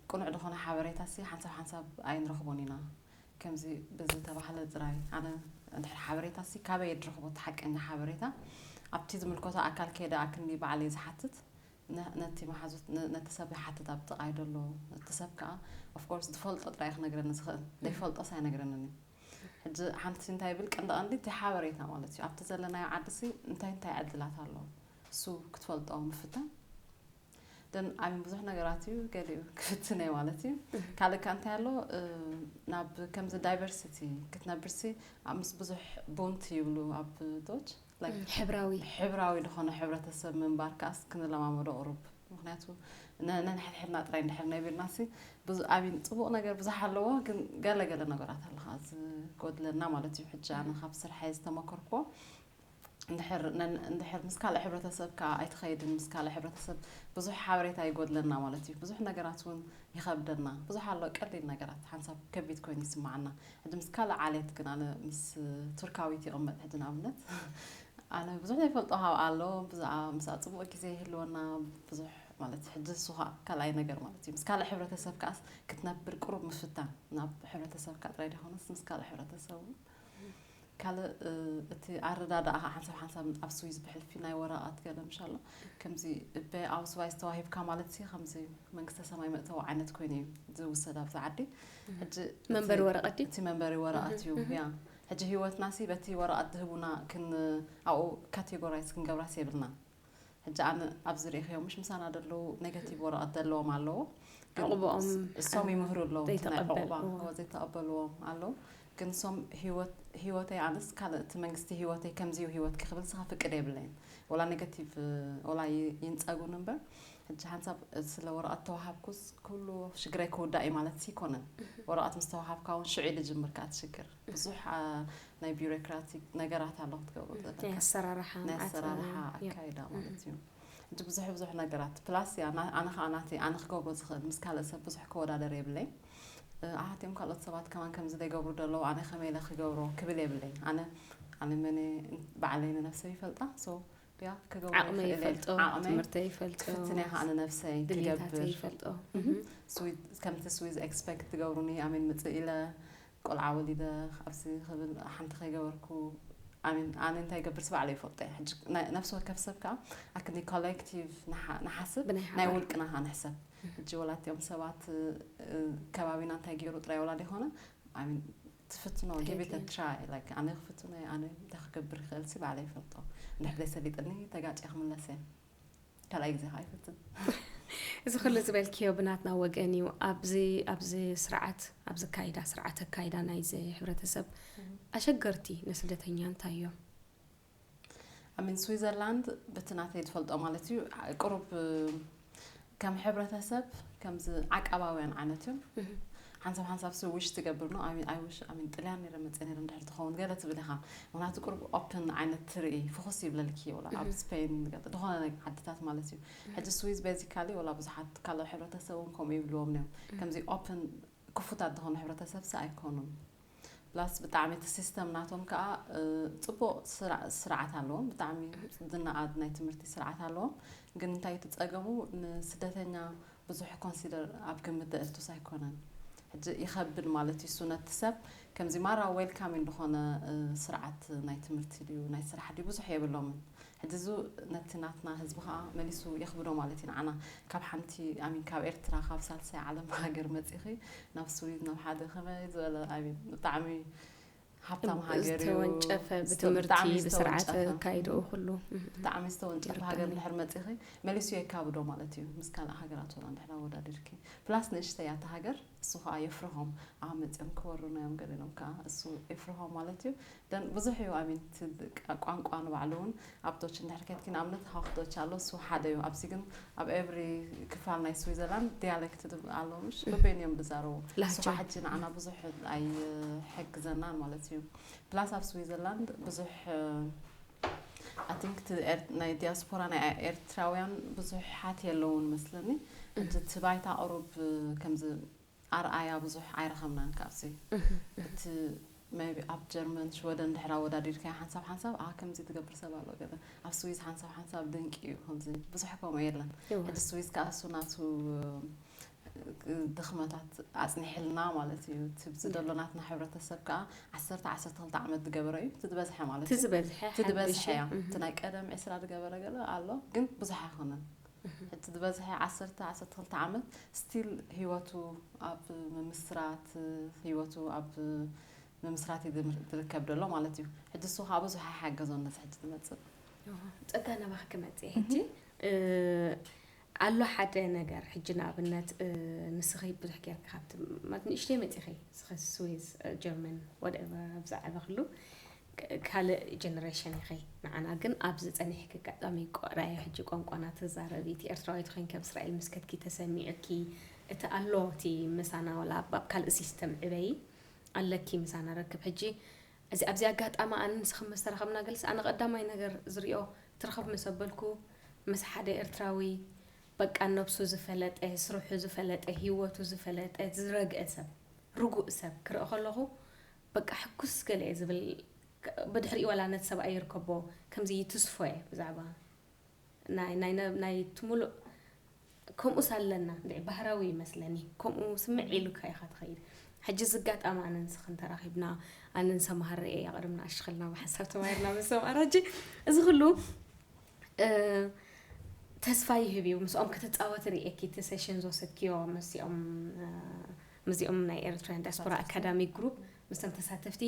ቅኑዕ ዝኾነ ሓበሬታ ሲ ሓንሳብ ሓንሳብ ኣይንረኽቦን ኢና። ከምዚ ብዝተባህለ ጥራይ ኣነ እንድሕር ሓበሬታ ሲ ካበይ ድረኽቦ እቲ ሓቀኛ ሓበሬታ ኣብቲ ዝምልከቶ ኣካል ከይደ ኣክኒ ባዕለይ ዝሓትት ነ- ነቲ መሓዙት ነ- ነቲ ሰብ ይሓትት ኣብ ጥቓይ ደሎ። እቲ ሰብ ከዓ ኦፍኮርስ ዝፈልጦ ጥራይ ክነግረኒ ዝኽእል፣ ዘይፈልጦስ ኣይነግረንን እዩ። ሕጂ ሓንቲ እንታይ ይብል ቀንዲ ቀንዲ እቲ ሓበሬታ ማለት እዩ ኣብቲ ዘለናዮ ዓዲ ሲ እንታይ እንታይ ዕድላት ኣሎ እሱ ክትፈልጦ ምፍታን። ደን ኣሚን ብዙሕ ነገራት እዩ ገሊኡ ክፍትን እየ ማለት እዩ። ካልእ ካ እንታይ ኣሎ ናብ ከምዚ ዳይቨርሲቲ ክትነብርሲ ምስ ብዙሕ ቦንት ይብሉ ኣብ ዶች ሕብራዊ ሕብራዊ ዝኾነ ሕብረተሰብ ምንባር ከኣስ ክንለማመዶ ቅሩብ። ምክንያቱ ነንሕድሕድና ጥራይ እንድሕር ነቢርና ሲ ኣሚን ፅቡቅ ነገር ብዙሕ ኣለዎ፣ ግን ገለገለ ነገራት ኣለካ ዝጎድለና ማለት እዩ። ሕጂ ኣነ ካብ ስርሐይ ዝተመከርክዎ እንድሕር ምስ ካልእ ሕብረተሰብ ከዓ ኣይትኸይድን፣ ምስ ካልእ ሕብረተሰብ ብዙሕ ሓበሬታ ይጎድለና ማለት እዩ። ብዙሕ ነገራት እውን ይኸብደና። ብዙሕ ኣሎ ቀሊል ነገራት ሓንሳብ ከቢድ ኮይኑ ይስማዓና። ሕጂ ምስ ካልእ ዓሌት ግን ኣነ ምስ ቱርካዊት ይቕመጥ ሕጂ ንኣብነት ኣነ ብዙሕ ዘይፈልጦ ካብ ኣሎ ብዛዕባ ምስኣ ፅቡቅ ግዜ ይህልወና ብዙሕ ማለት ሕጂ እሱ ከዓ ካልኣይ ነገር ማለት እዩ። ምስ ካልእ ሕብረተሰብ ከዓስ ክትነብር ቅሩብ ምፍታን ናብ ሕብረተሰብ ከዓ ጥራይ ደይኮነስ ምስ ካልእ ሕብረተሰብ እውን ካልእ እቲ ኣረዳድኣ ከዓ ሓንሳብ ሓንሳብ ኣብ ስዊዝ ብሕልፊ ናይ ወረቐት ገለ ምሻሎ ከምዚ በኣውስቫይስ ተዋሂብካ ማለት ሲ ከምዚ መንግስተ ሰማይ መእተዊ ዓይነት ኮይኑ እዩ ዝውሰድ ኣብዚ ዓዲ። ሕጂ መንበሪ ወረቐት ድዩ? እቲ መንበሪ ወረቐት እዩ ያ። ሕጂ ህይወትና ሲ በቲ ወረቐት ዝህቡና ክን ኣብኡ ካቴጎራይዝ ክንገብራስ የብልና። ሕጂ ኣነ ኣብዚ ርኢኽዮ ምሽ ምሳና ደለዉ ኔጋቲቭ ወረቐት ዘለዎም ኣለዎ። ግን ዕቑቦኦም እሶም ይምህሩ ኣለዉ። እቲ ናይ ዘይተቐበል፣ ዕቑባ እዎ። እዎ፣ ዘይተቐበልዎም ኣለዉ። ግን እሶም ህይወት ህይወተይ ኣነስ ካልእ እቲ መንግስቲ ህይወተይ ከምዚ እዩ ህይወትኪ ክብል ስኻ ፍቅድ የብለይን። ወላ ኔጋቲቭ ወላ ይ- ይንጸጉን እምበር ሕጂ ሓንሳብ ስለ ወረቐት ተዋሃብኩስ ኩሉ ሽግረይ ክውዳእ እዩ ማለት ሲ ይኮነን። ወረቐት ምስ ተዋሃብካ እውን ሽዑ እዩ ዝጅምር ከኣ እቲ ሽግር። ብዙሕ ኣ፣ ናይ ቢሮክራቲክ ነገራት ኣሎ ክትገብሮ ናይ ዘለካ። ኣሰራርሓ ናይ መዓት ኣሰራርሓ ያ። ኣካይዳ ማለት እዩ። ሕጂ ብዙሕ ብዙሕ ነገራት ፕላስ ያ ና- ኣነ ከዓ ናተይ ኣነ ክገብሮ ዝኽእል ምስ ካልእ ሰብ ብዙሕ ክወዳደር የብለይ። እ፣ ኣሓትዮም ካልኦት ሰባት ከማን ከምዚ ዘይገብሩ ደለዉ ኣነ ከመይ ኢለ ክገብሮ ክብል የብለይ። ኣነ ኣነ መነ ባዕለይ ንነፍሰይ ይፈልጣ። ሶ ያ ክገብሮ ዓቕመይ ይኽእል እየ። ይፈልጦ፣ ዓቕመይ ትምህርተይ ይፈልጦ፣ ክፍትን እየ ከዓ ንነፍሰይ ድሌታተይ ክገብር ይፈልጦ። ስዊዝ ከምቲ ስዊዝ ኤክስፔክት ትገብሩኒ ኣሜን ምፅእ ኢለ ቆልዓ ወሊደ ኣብዚ ክብል ሓንቲ ከይገበርኩ ኣሜን ኣነ እንታይ ገብርስ ባዕለ ይፈልጦ እየ። ሕጂ ናይ- ነፍሲ ወከፍ ሰብ ከዓ ኣክኒ ኮሌክቲቭ ንሓ- ንሓስብ ብናይ ናይ ሓባር። ውልቅና ከዓ ንሕሰብ። ሕጂ ወላቲኦም ሰባት እ፣ ከባቢና እንታይ ገይሩ ጥራይ ወላ ዘይኮነ ኣሜን ትፍትኖ give it a ተድልዮ። try like ኣነ ክፍትኖ እየ ኣነ እንታይ ክገብር ይኽእል ሲ ባዕለ ይፈልጦ። እንድሕር ዘይሰሊጥኒ ተጋጭ ክምለስ እየ። ካልኣይ ግዜ ከዓ ይፍትን። እዚ ኩሉ ዝበልክዮ ብናትና ወገን እዩ። ኣብዚ ኣብዚ ስርዓት ኣብዚ ኣካይዳ ስርዓት ኣካይዳ ናይዚ ሕብረተሰብ ኣሸገርቲ ንስደተኛ እንታይ እዮም? ኣሚን ስዊዘርላንድ ብቲ ናተይ ዝፈልጦ ማለት እዩ ቁሩብ ከም ሕብረተሰብ ከምዚ ዓቃባውያን ዓይነት እዮም። ሓንሳብ ሓንሳብ ስዊሽ ትገብር ነው። ኣይ ዊሽ ኣሚን ጥልያን ነረ መፀ ነረ እንድሕር ትኸውን ገለ ትብል ኢኻ። ምክንያቱ ቁሩብ ኦፕን ዓይነት ትርኢ ፍኹስ ይብለልኪ ወላ ኣብ ስፔን ዝኾነ ዓድታት ማለት እዩ። ሕጂ ስዊዝ ቤዚካሊ ወላ ብዙሓት ካልኦ ሕብረተሰብ እውን ከምኡ ይብልዎም እዮም። ከምዚ ኦፕን ክፉታት ዝኾኑ ሕብረተሰብ ሲ ኣይኮኑን። ፕላስ ብጣዕሚ እቲ ሲስተም ናቶም ከዓ ፅቡቅ ስርዓት ኣለዎም። ብጣዕሚ ዝነኣድ ናይ ትምህርቲ ስርዓት ኣለዎም። ግን እንታይ እቲ ፀገሙ ንስደተኛ ብዙሕ ኮንሲደር ኣብ ግምት ዘእቱስ ኣይኮነን። ሕጂ ይኸብድ ማለት እዩ። እሱ ነቲ ሰብ ከምዚ ማራ ዌልካሚንግ ዝኾነ ስርዓት ናይ ትምህርቲ ድዩ ናይ ስራሕ ድዩ ብዙሕ የብሎምን። ሕጂ እዚ ነቲ ናትና ህዝቢ ከዓ መሊሱ የኽብዶ ማለት እዩ። ንዓና ካብ ሓንቲ ኣሚን ካብ ኤርትራ ካብ ሳልሳይ ዓለም ሃገር መፂኺ ናብ ስዊዝ ናብ ሓደ ከመይ ዝበለ ኣሚን ብጣዕሚ ሃብታም ሃገር እዩ። ዝተወንጨፈ ብትምህርቲ ብስርዓተ ኣካይድኡ ኩሉ ብጣዕሚ ዝተወንጨፈ ሃገር ድሕር መፂኺ መሊሱ የካብዶ ማለት እዩ። ምስ ካልእ ሃገራት ወላ እንድሕር ኣወዳዲርኪ ፕላስ ንእሽተይ እያ እታ ሃገር። እሱ ከዓ የፍርሆም ኣብ መፅኦም ክወሩና እዮም ገለ ኢሎም ከዓ እሱ የፍርሆም ማለት እዩ። ደን ብዙሕ እዩ ኣሚን ቋንቋ ንባዕሉ እውን ኣብ ዶች እንድሕር ከድኪ ንኣብነት ሃውክ ዶች ኣሎ እሱ ሓደ እዩ። ኣብዚ ግን ኣብ ኤቭሪ ክፋል ናይ ስዊዘርላንድ ዲያሌክት ኣሎ ምሽ በበይን እዮም ዝዛረቡ። እሱ ከዓ ሕጂ ንዓና ብዙሕ ኣይሕግዘናን ማለት እዩ። ፕላስ ኣብ ስዊዘርላንድ ብዙሕ ኣቲንክ ናይ ዲያስፖራ ናይ ኤርትራውያን ብዙሓት የለውን መስለኒ። እቲ ባይታ ቁሩብ ከምዚ ኣርኣያ ብዙሕ ኣይረኸብናን ካብዚ እቲ maybe ኣብ ጀርመን ሽወደን ድሕር ኣወዳዲርካዮ ሓንሳብ ሓንሳብ ኣ ከምዚ ትገብር ሰብ ኣሎ ገለ ኣብ ስዊዝ ሓንሳብ ሓንሳብ ድንቂ እዩ ከምዚ ብዙሕ ከምኡ የለን። ሕጂ ስዊዝ ከዓ እሱ ናቱ ድኽመታት ኣፅኒሕልና ማለት እዩ። እቲ ብዚ ደሎ ናትና ሕብረተሰብ ከዓ ዓሰርተ ዓሰርተ ክልተ ዓመት ዝገበረ እዩ እቲ ዝበዝሐ ማለት እዩ። እቲ ዝበዝሐ እቲ ዝበዝሐ እያ። እቲ ናይ ቀደም ዕስራ ዝገበረ ገለ ኣሎ ግን ብዙሕ ኣይኮነን። እቲ ዝበዝሐ ዓሰርተ ዓሰርተ ክልተ ዓመት ስቲል ህይወቱ ኣብ ምምስራት ህይወቱ ኣብ ምምስራት እዩ ዝርከብ ዘሎ ማለት እዩ። ሕጂ እሱ ከዓ ብዙሕ ኣይሓገዞን ነዚ ሕጂ ዝመፅእ። ፀጋ ናባኺ ክመፅእ ሕጂ ኣሎ ሓደ ነገር ሕጂ ንኣብነት ንስኺ ብዙሕ ጌርካ ካብቲ ማለት ንእሽተይ መፂኺ ንስኺ ስዊዝ ጀርመን ወደቨር ኣብ ዝዓበኽሉ ካልእ ጀነሬሽን ኢኺ። ንዓና ግን ኣብዚ ጸኒሕኪ ኣጋጣሚ ራእየ ሕጂ ቋንቋና ትዛረቢ እቲ ኤርትራዊት ኮይንኪ ኣብ እስራኤል ምስ ከድኪ ተሰሚዑኪ እቲ ኣሎ እቲ ምሳና ወላ ኣብ ካልእ ሲስተም ዕበዪ ኣለኪ ምሳና ረክብ ሕጂ እዚ ኣብዚ ኣጋጣሚ ኣነ ንስኺ ምስ ተራኸብና ገልሲ ኣነ ቀዳማይ ነገር ዝሪኦ ትርኽብ ምስ ኣበልኩ ምስ ሓደ ኤርትራዊ በቃ ነብሱ ዝፈለጠ ስርሑ ዝፈለጠ ሂወቱ ዝፈለጠ ዝረግአ ሰብ ርጉእ ሰብ ክርኢ ከለኹ በቃ ሕኩስ ገለ እየ ዝብል ብድሕሪኡ ዋላ ነቲ ሰብኣይ ይርከቦ ከምዚ ይትስፎ እየ ብዛዕባ ናይ ናይ ናይ እቲ ሙሉእ ከምኡስ ኣለና እንድዒ ባህራዊ ይመስለኒ ከምኡ ስምዕ ኢሉካ ኢኻ ትኸይድ ሕጂ ዝጋጣሚ ኣነን ስኽን ተራኺብና ኣነን ሰምሃር ርኤ ኣቕድምና ኣሽኸልና ብሓሳብ ተማሂርና ምስ ሰምኣራ ሕጂ እዚ ኩሉ ተስፋ ይህብ እዩ ምስኦም ክትፃወት ርእየኪ እቲ ሴሽን ዝወሰድክዮ ምስኦም ምስዚኦም ናይ ኤርትራያን ዲያስፖራ ኣካዳሚ ግሩፕ ምስቶም ተሳተፍቲ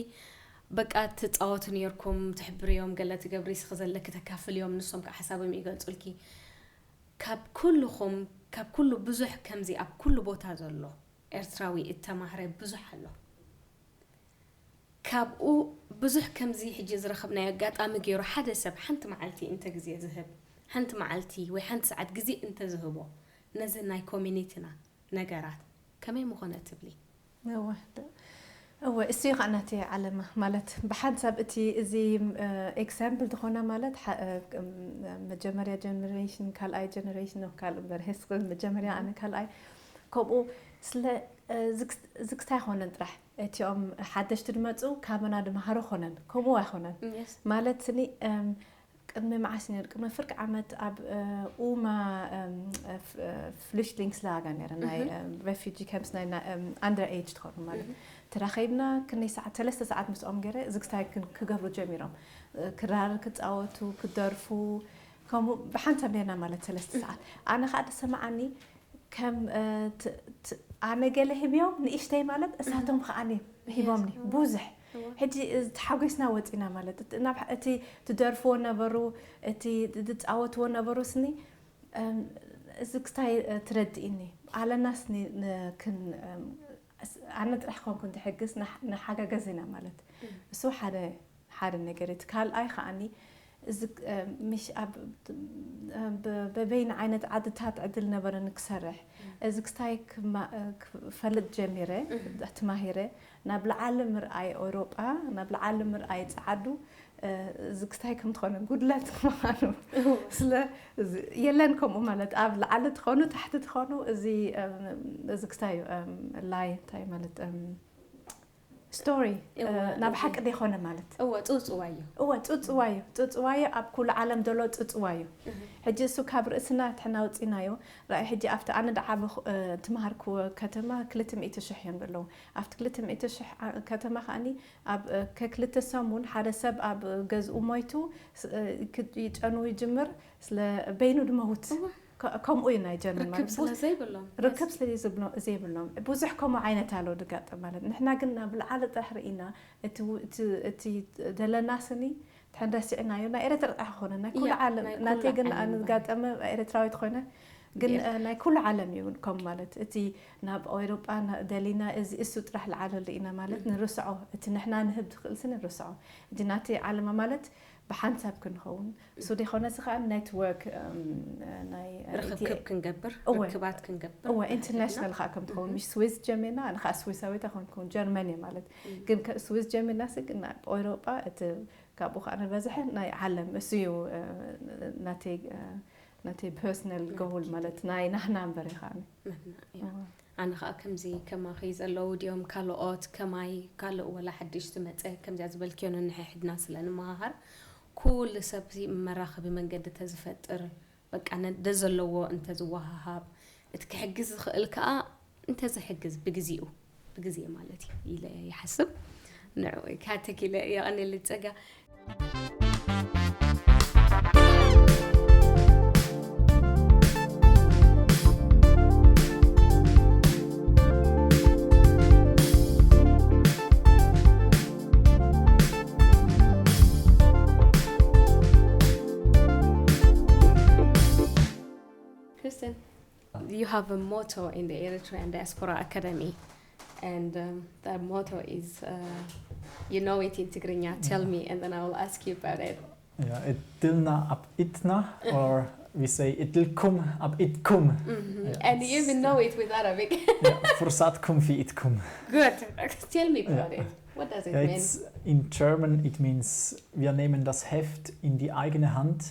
በቃ ትፃወቱ ነርኩም ትሕብርዮም ገለ ትገብሪ ስኺ ዘለኪ ተካፍልዮም ንሶም ከዓ ሓሳቦም ይገልፁልኪ ካብ ኩልኹም ካብ ኩሉ ብዙሕ ከምዚ ኣብ ኩሉ ቦታ ዘሎ ኤርትራዊ እተማህረ ብዙሕ ኣሎ ካብኡ ብዙሕ ከምዚ ሕጂ ዝረኸብናዮ ኣጋጣሚ ገይሩ ሓደ ሰብ ሓንቲ መዓልቲ እንተ ግዜ ዝህብ ሓንቲ መዓልቲ ወይ ሓንቲ ሰዓት ግዜ እንተ ዝህቦ ነዚ ናይ ኮሚኒቲና ነገራት ከመይ ምኾነ ትብሊ? እወ እወ እሱ እዩ ከዓ ናተይ ዓለማ ማለት ብሓንሳብ እቲ እዚ ኤግዛምፕል ዝኾና ማለት መጀመርያ ጀነሬሽን ካልኣይ ጀነሬሽን ካልእ እምበር ሄስኩል መጀመርያ ኣነ ካልኣይ ከምኡ ስለ ዝግስታይ ኮነን ጥራሕ እቲኦም ሓደሽቲ ድመፁ ካበና ድመሃሮ ኮነን ከምኡ ኣይኮነን ማለት ስኒ ቅድሚ መዓስ ነይሩ ቅድሚ ፍርቂ ዓመት ኣብ ኡማ ፍሉሽሊንግስ ላጋ ነረ ናይ ሬፊጂ ከምስ ናይ ኣንደር ኤጅ ትኾኑ ማለት ተራኸብና ክንደይ ሰዓት ሰለስተ ሰዓት ምስኦም ገይረ ዝግስታይ ክገብሩ ጀሚሮም ክራር ክፃወቱ ክደርፉ ከምኡ ብሓንሳብ ነርና ማለት ሰለስተ ሰዓት ኣነ ከዓ ተሰማዓኒ ከም ኣነ ገለ ህብዮም ንእሽተይ ማለት እሳቶም ከዓ ሂቦምኒ ብዙሕ ሕጂ ተሓጒስና ወፂና ማለት እቲ ትደርፍዎ ነበሩ እቲ ትፃወትዎ ነበሩ ስኒ እዚ ክስታይ ትረድእኒ ኣለናስ ኣነ ጥራሕ ኮንኩ ንትሕግዝ ንሓጋገዝ ኢና ማለት እሱ ሓደ ሓደ ነገር እቲ ካልኣይ ከዓኒ እዚ ምሽ ኣብ በበይን ዓይነት ዓድታት ዕድል ነበረኒ ክሰርሕ እዚ ክስታይ ክፈልጥ ጀሚረ ተማሂረ ናብ ላዓሊ ምርኣይ ኤውሮጳ ናብ ላዓሊ ምርኣይ ጸዓዱ እዚ ክስታይ ከም ትኾነ ጉድለት ምዃኑ ስለ የለን ከምኡ ማለት ኣብ ላዓሊ ትኾኑ ታሕቲ ትኾኑ እዚ እዚ ክስታይ እዩ ላይ እንታይ ማለት story ናብ ሓቂ ዘይኮነ ማለት እወ ጽውጽዋዮ እወ ጽውጽዋዮ ጽውጽዋዮ ኣብ ኩሉ ዓለም ዘሎ ጽውጽዋዮ ሕጂ እሱ ካብ ርእስና ተናውጺናዮ ራይ ሕጂ ኣብቲ ኣነ ደዓበ ትማሃርኩ ከተማ ክልተ ሚእቲ ሽሕ እዮም ዘለዉ ኣብቲ ክልተ ሚእቲ ሽሕ ከተማ ከኣኒ ኣብ ከክልተ ሰሙን ሓደ ሰብ ኣብ ገዝኡ ሞይቱ ይጨኑ ይጅምር ስለ በይኑ ድመውት ከምኡ እዩ ናይ ጀርመን ማለት ስለዚ ዘይብሎም ርክብ ስለ ዘይብሎም ዘይብሎም ብዙሕ ከምኡ ዓይነት ኣሎ ድጋጠም ማለት ንሕና ግን ናብ ላዓሊ ጥራሕ ርኢና እቲ እቲ እቲ ደለና ስኒ ተንረሲዕናዮ ናይ ኤረትራ ጥራሕ ኮነ ናይ ኩሉ ዓለም ናተይ ግን ኣንጋጠመ ኤረትራዊት ኮይነ ግን ናይ ኩሉ ዓለም እዩ ከም ማለት እቲ ናብ ኤውሮጳ ደሊና እዚ እሱ ጥራሕ ላዓሊ ርኢና ማለት ንርስዖ እቲ ንሕና ንህብ ትኽእል ስኒ ንርስዖ እቲ ናተይ ዓለማ ማለት ብሓንሳብ ክንኸውን እሱ ዘይኮነ እዚ ከዓ network ናይ ርክክብ ክንገብር ርክባት ክንገብር እወ international ከዓ ከም ትኸውን ምሽ ስዊዝ ጀሚርና ኣነ ከዓ ስዊሳዊት ኣይኮንኩን ጀርመን እየ ማለት ግን ስዊዝ ጀሚርና ሲ ግን ኣብ ኤውሮጳ እቲ ካብኡ ከዓ ንበዝሐ ናይ ዓለም እሱ እዩ ናተይ ናተይ personal goal ማለት ናይ ናህና እምበር እዩ ከዓ ኣነ ከዓ ከምዚ ከማኺ ዘለዉ ድዮም ካልኦት ከማይ ካልእ ወላ ሓድሽ ዝመፀ ከምዚኣ ዝበልክዮ ነንሕሕድና ስለ ንመሃሃር ኩሉ ሰብ መራኸቢ መንገዲ ተዝፈጥር በቃ ነደ ዘለዎ እንተዝወሃሃብ እቲ ክሕግዝ ዝኽእል ከዓ እንተዝሕግዝ ብግዚኡ ብግዜ ማለት እዩ ኢለ ይሓስብ ንዑ ካተኪለ የቐንል ፀጋ Kristen, you have a motto in the Eritrean Diaspora Academy, and um, that motto is, uh, you know it in Tigrinya, tell me, and then I will ask you about it. Yeah, Itilna ab Itna, or we say Itilkum ab Itkum. Mm-hmm. Yeah, and you even know it with Arabic. Yeah, Fursatkum fi Itkum. Good. Tell me about yeah. it. What does it yeah, mean? It's, in German, it means wir nehmen das Heft in die eigene Hand.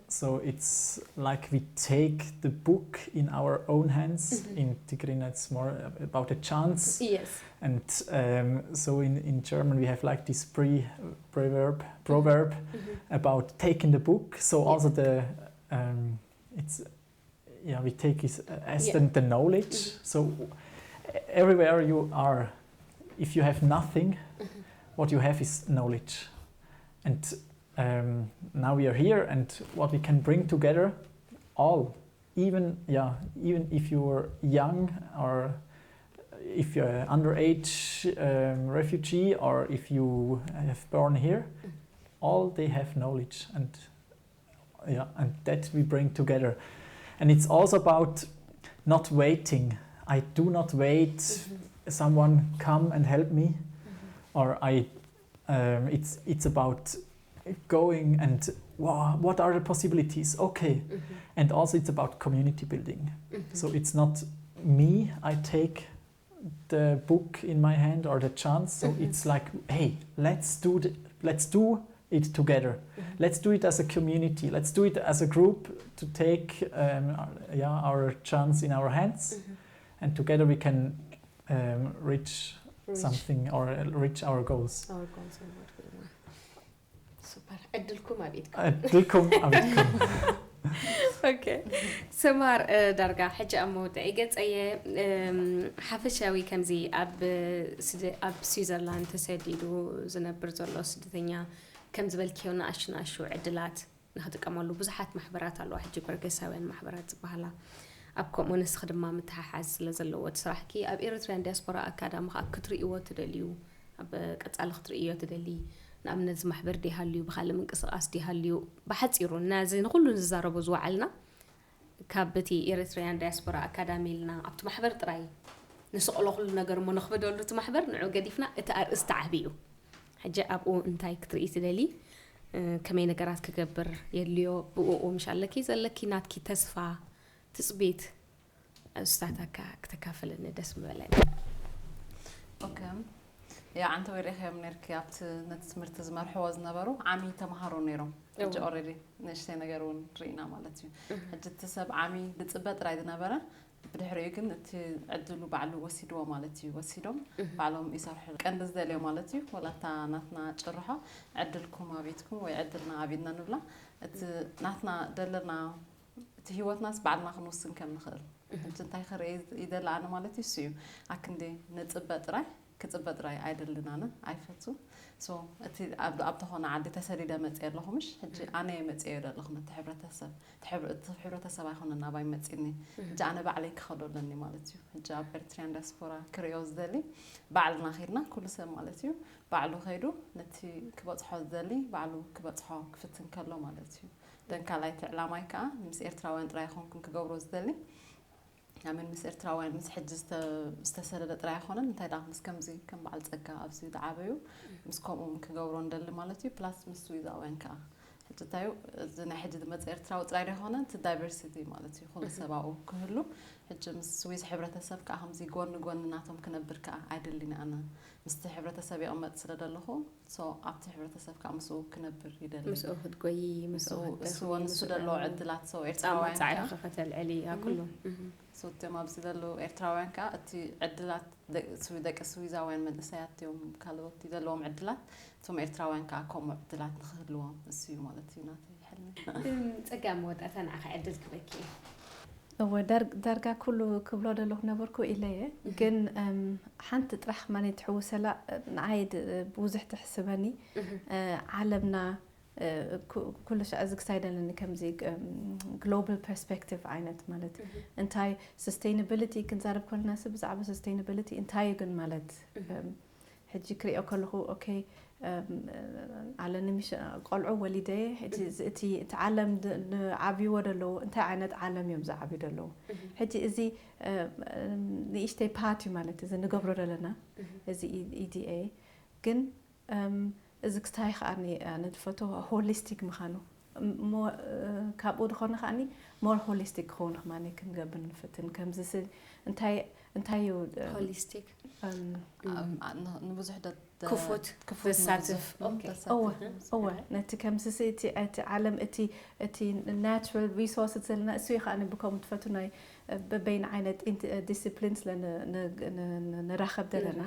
So it's like we take the book in our own hands. Mm-hmm. In Tigrinya, it's more about a chance. Yes. And um, so in, in German, we have like this pre proverb proverb mm-hmm. about taking the book. So yeah. also the um, it's yeah we take it as yeah. the, the knowledge. Mm-hmm. So everywhere you are, if you have nothing, mm-hmm. what you have is knowledge, and um, now we are here, and what we can bring together, all, even yeah, even if you're young or if you're underage um, refugee or if you have born here, mm-hmm. all they have knowledge and yeah, and that we bring together. And it's also about not waiting. I do not wait mm-hmm. someone come and help me, mm-hmm. or I. Um, it's it's about going and wow, what are the possibilities? Okay, mm-hmm. And also it's about community building. Mm-hmm. So it's not me. I take the book in my hand or the chance. So mm-hmm. It's like, hey, let's do the, let's do it together. Mm-hmm. Let's do it as a community. Let's do it as a group to take um, yeah, our chance in our hands, mm-hmm. And together we can um, reach, reach something or reach our goals. Our goals and what we want. Super. ዕድልኩም ኣብ ኢድኩም። ዕድልኩም ኣብ ኢድኩም። ኦኬ ሰማር ዳርጋ ሕጂ ኣብ መወዳኢ ገጸየ ሓፈሻዊ ከምዚ ኣብ ኣብ ስዊዘርላንድ ተሰዲዱ ዝነብር ዘሎ ስደተኛ ከም ዝበልክዮ ንኣሽቱ ንኣሽቱ ዕድላት ንክጥቀመሉ ብዙሓት ማሕበራት ኣለዋ ሕጂ በርገሳውያን ማሕበራት ዝበሃላ ኣብ ከምኡ ንስኺ ድማ ምትሓሓዝ ስለ ዘለዎ እቲ ስራሕኪ ኣብ ኤርትራያን ዲያስፖራ ኣካዳሚ ከዓ ክትርእይዎ ትደልዩ ኣብ ቀጻሊ ክትርእዮ ትደሊ ንኣብነት እዚ ማሕበር ዲሃልዩ ብካልእ ምንቅስቃስ ዲሃልዩ ብሓፂሩ ነዚ ንኩሉ ንዝዛረቦ ዝወዓልና ካብ እቲ ኤሪትሪያን ዳያስፖራ ኣካዳሚ ኢልና ኣብቲ ማሕበር ጥራይ ንስቕሎ ኩሉ ነገር እሞ ነኽብደሉ እቲ ማሕበር ንዑ ገዲፍና እቲ ኣርእስቲ ዓቢ እዩ። ሕጂ ኣብኡ እንታይ ክትርኢ ትደሊ? ከመይ ነገራት ክገብር የድልዮ? ብእኡ ምሽ ኣለኪ ዘለኪ ናትኪ ተስፋ ትጽቢት ስታታካ ክተካፍለኒ ደስ ምበለኒ። ኦከ። ያ ኣንተ ወይ ሬኸዮም ነርኪ ኣብቲ ነቲ ትምህርቲ ዝመርሕዎ ዝነበሩ ዓሚ ተማሃሮ ነይሮም። ሕጂ ኦሬዲ ንእሽተይ ነገር እውን ርኢና ማለት እዩ። ሕጂ እቲ ሰብ ዓሚ ዝፅበ ጥራይ ዝነበረ ብድሕሪኡ ግን እቲ ዕድሉ ባዕሉ ወሲድዎ ማለት እዩ። ወሲዶም ባዕሎም ይሰርሑ ቀንዲ ዝደልዮ ማለት እዩ። ወላታ ናትና ጭርሖ ዕድልኩም ኣቤትኩም ወይ ዕድልና ኣቤትና ንብላ። እቲ ናትና ደለና እቲ ህይወትናስ ባዕልና ክንውስን ከም ንኽእል ሕጂ እንታይ ክርኢ ይደሊ ኣነ ማለት እዩ እሱ እዩ። ኣክንዲ ንፅበ ጥራይ ክፅበ ጥራይ ኣይደልን ኣነ ኣይፈቱን። So እቲ ኣብ ኣብ ተኾነ ዓዲ ተሰዲደ መፅየ ኣለኹ ምሽ ሕጂ ኣነ እየ መፅየዮ ዘለኹ ነቲ ሕብረተሰብ እቲ ሕብረ- እቲ ሕብረተሰብ ኣይኮነን ናባይ መፂኒ ሕጂ ኣነ ባዕለይ ክኸዶ ኣለኒ ማለት እዩ። ሕጂ ኣብ ኤርትሪያን ዲያስፖራ ክርእዮ ዝደሊ ባዕልና ኸይድና ኩሉ ሰብ ማለት እዩ ባዕሉ ኸይዱ ነቲ ክበፅሖ ዝደሊ ባዕሉ ክበፅሖ ክፍትን ከሎ ማለት እዩ። ደን ካልኣይቲ ዕላማይ ከዓ ምስ ኤርትራውያን ጥራይ ኣይኮንኩን ክገብሮ ዝደሊ። ኣምን ምስ ኤርትራውያን ምስ ሕጂ ዝተሰደደ ጥራይ ኣይኮነን እንታይ ደኣ ምስ ከምዚ ከም በዓል ፀጋ ኣብዚ ዝዓበዩ ምስ ከምኡ ክገብሮ ንደሊ ማለት እዩ። ፕላስ ምስ ስዊዛውያን ከዓ ሕጂ እንታይ እዩ እዚ ናይ ሕጂ ዝመፀ ኤርትራዊ ጥራይ ዶ ኣይኮነን እቲ ዳይቨርሲቲ ማለት እዩ ኩሉ ሰብ ኣብኡ ክህሉ። ሕጂ ምስ ስዊዝ ሕብረተሰብ ከዓ ከምዚ ጎኒ ጎኒ ናቶም ክነብር ከዓ ኣይደሊን ኣነ ምስቲ ሕብረተሰብ ይቕመጥ ስለ ዘለኹ so ኣብቲ ሕብረተሰብ ከዓ ምስኡ ክነብር ይደሊ። ምስኡ ክትጎይ ምስኡ ክትደኽሚ እሱ ዘለዎ ዕድላት so ኤርትራውያን ከዓ ፃዕርኺ ከተልዕሊ ያ ኩሉ so እቶም ኣብዚ ዘለዉ ኤርትራውያን ከዓ እቲ ዕድላት ደቂ ስዊዛውያን መንእሰያት እዮም ካልኦት ዘለዎም ዕድላት እቶም ኤርትራውያን ከዓ ከምኡ ዕድላት ንክህልዎም እሱ እዩ ማለት እዩ ናተይ ሕልሚ። ፀጋ መወዳእታ ንዓኻ ዕድል ክበኪ እዩ። እወ ዳርጋ ኩሉ ክብሎ ደለኹ ነበርኩ ኢለየ ግን ሓንቲ ጥራሕ ማነ ትሕውሰላ ንዓይ ብዙሕ ትሕስበኒ ዓለምና ኩሉ ሻዕ እዚ ክሳይ ደለኒ ከምዚ global perspective ዓይነት ማለት እንታይ sustainability ክንዛረብ ከለና ሲ ብዛዕባ sustainability እንታይ እዩ ግን ማለት ሕጂ ክሪኦ ከለኹ okay ኣለኒ ምሽ ቆልዑ ወሊደ ሕጂ እቲ እቲ ዓለም ዓብይዎ ደለዉ እንታይ ዓይነት ዓለም እዮም ዝዓብዩ ደለዉ ሕጂ እዚ ንእሽተይ part እዩ ማለት እዚ ንገብሮ ደለና እዚ EDA ግን እዚ ክስታይ ከዓ ኣነ ዝፈትዎ holistic ምዃኑ ካብኡ ዝኾነ ከዓ more holistic ክኸውን ድማ ክንገብር ንፍትን ከምዚ እንታይ እንታይ እዩ holistic ንብዙሕ ክፉት ዘሳትፍ እወ ነቲ ከምዚ እቲ ዓለም እቲ እቲ natural resources ዘለና እሱ እዩ ከዓ ብከምኡ ትፈቱ ናይ በበይን ዓይነት discipline ስለ ንራኸብ ዘለና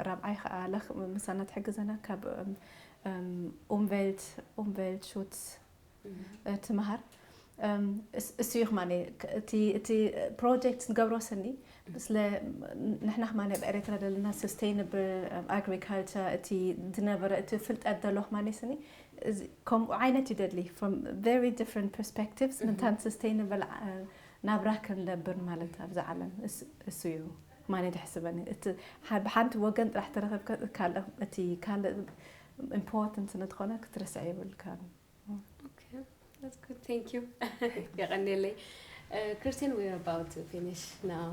ራብዓይ ከዓ ለኽ ምሳና ትሕግዘና ካብ Umwelt Umweltschutz ትምሃር እሱ እዩ ክማነ እቲ ፕሮጀክት ንገብሮ ስኒ ስለ ንሕና ክማነ ኣብ ኤርትራ ዘለና sustainable agriculture እቲ ዝነበረ እቲ ፍልጠት ዘሎ ክማነ ስኒ ከምኡ ዓይነት ይደሊ from very different perspectives ምንታን sustainable ናብራ ክንነብር ማለት ኣብዚ ዓለም እሱ እዩ ማነ ድሕስበኒ እቲ ብሓንቲ ወገን ጥራሕ ተረኸብካ ካልእ እቲ ካልእ important ስለ ዝኾነ ክትርስዕ የብልካን Okay, that's good. Thank you. የቐኔለይ። Uh, Christian, we're about to finish now.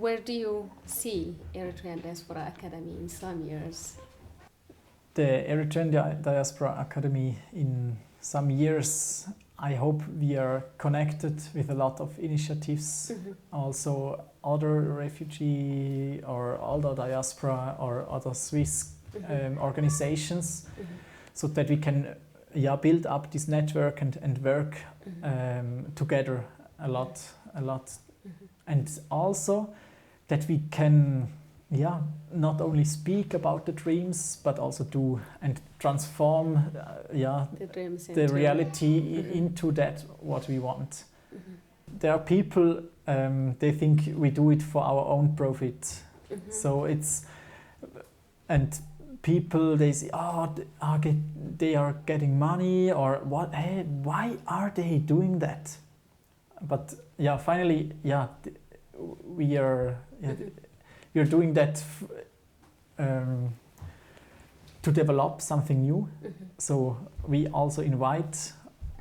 Where do you see Eritrean Diaspora Academy in some years? The Eritrean Dia- Diaspora Academy in some years, I hope we are connected with a lot of initiatives, also other refugee or other diaspora or other Swiss um, organizations, so that we can yeah build up this network and, and work um, together a lot a lot and also that we can yeah not only speak about the dreams but also do and transform uh, yeah The dreams the into- reality into that what we want there are people um, they think we do it for our own profit so it's and people they say oh th- are get, they are getting money or what hey why are they doing that but yeah finally yeah th- we are yeah, th- we are doing that f- um, to develop something new so we also invite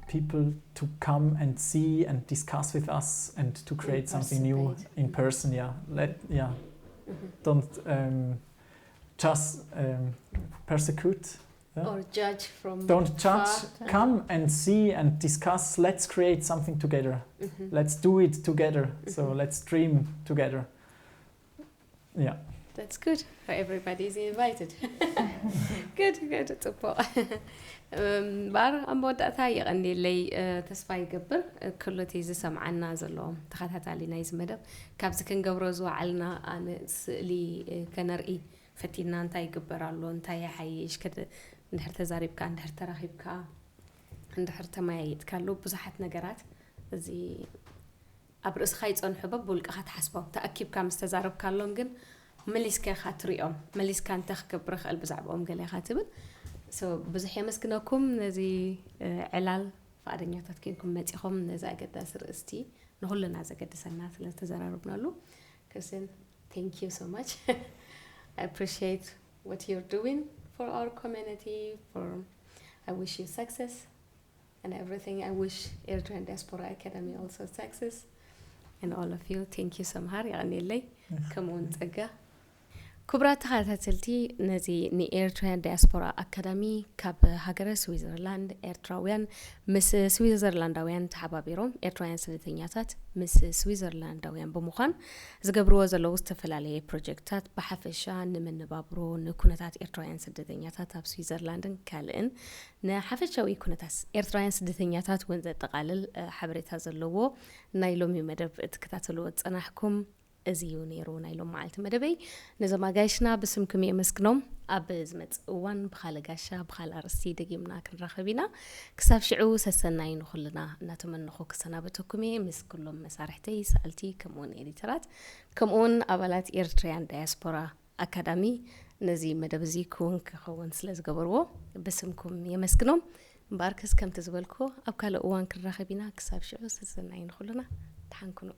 people to come and see and discuss with us and to create something new Participate. In person. Yeah, let yeah, don't um, just um, persecute. Yeah. Or judge from Don't judge. far. Come and see and discuss. Let's create something together. Mhm. Let's do it together. So Mhm. Let's dream together. Yeah. That's good. Everybody is invited. Good, good. ጽቡቕ። እምበር ኣብ መወዳእታ የቐንየለይ። እ፣ ተስፋ ይገብር፣ እ፣ ኩሉ እቲ ዝሰምዓና ዘሎ ተኸታታሊ ናይዚ መደብ ካብዚ ክንገብሮ ዝወዓልና ኣነ ስእሊ፣ እ፣ ከነርኢ ፈቲና፣ እንታይ ይግበር ኣሎ፣ እንታይ ይሓይሽ፣ ከደ-፣ እንድሕር ተዛሪብካ፣ እንድሕር ተራኺብካ፣ እንድሕር ተመያይጥካሉ ብዙሓት ነገራት እዚ ኣብ ርእስኻ ይጸንሑ፣ በብውልቅኻ ትሓስቦም፣ ተኣኪብካ ምስ ተዛረብካሎም ግን መሊስካ ኢኻ ትሪኦም፣ መሊስካ እንታይ ክገብር ይኽእል ብዛዕባኦም ገለ ኢኻ ትብል። So፣ ብዙሕ የመስግነኩም ነዚ፣ እ፣ ዕላል ፍቓደኛታት ኮይንኩም መጺኹም ነዚ ኣገዳሲ ርእስቲ ንኹልና ዘገድሰና ስለ ዝተዘራረብናሉ። Kristen, thank you so much. I appreciate what you're doing for our community. For I wish you success and everything. I wish Eritrean Diaspora Academy also success. And all of you, thank you ሰምሃር፣ የቐንየለይ። ከምኡውን ጸጋ። ክቡራት ተኸታተልቲ፣ ነዚ ንኤርትራውያን ዳያስፖራ ኣካዳሚ ካብ ሃገረ ስዊዘርላንድ ኤርትራውያን ምስ ስዊዘርላንዳውያን ተሓባቢሮም፣ ኤርትራውያን ስደተኛታት ምስ ስዊዘርላንዳውያን ብምዃን ዝገብርዎ ዘለዉ ዝተፈላለየ ፕሮጀክትታት ብሓፈሻ ንመነባብሮ፣ ንኩነታት ኤርትራውያን ስደተኛታት ኣብ ስዊዘርላንድን ካልእን፣ ንሓፈሻዊ ኩነታት ኤርትራውያን ስደተኛታት እውን ዘጠቓልል፣ እ፣ ሓበሬታ ዘለዎ ናይ ሎሚ መደብ እትከታተልዎ ዝጸናሕኩም እዚ እዩ ነይሩ ናይ ሎም መዓልቲ መደበይ። ነዞም ኣጋይሽና ብስምኩም የመስግኖም። ኣብ ዝመጽእ እዋን ብኻልእ ጋሻ፣ ብኻልእ ኣርእስቲ ደጊምና ክንራኸብ ኢና። ክሳብ ሽዑ ሰሰናይ ንኹልና እናተመነኹ ክሰናበተኩም እየ። ምስ ኩሎም መሳርሕተይ፣ ሰኣልቲ፣ ከምኡውን ኤዲተራት፣ ከምኡውን ኣባላት ኤርትራውያን ዳያስፖራ ኣካዳሚ ነዚ መደብ እዚ ክውን ክኸውን ስለ ዝገበርዎ ብስምኩም የመስግኖም። እምበኣርከስ ከምቲ ዝበልክዎ ኣብ ካልእ እዋን ክንራኸብ ኢና። ክሳብ ሽዑ ሰሰናይ ንኹልና። ደሓን ኩኑ።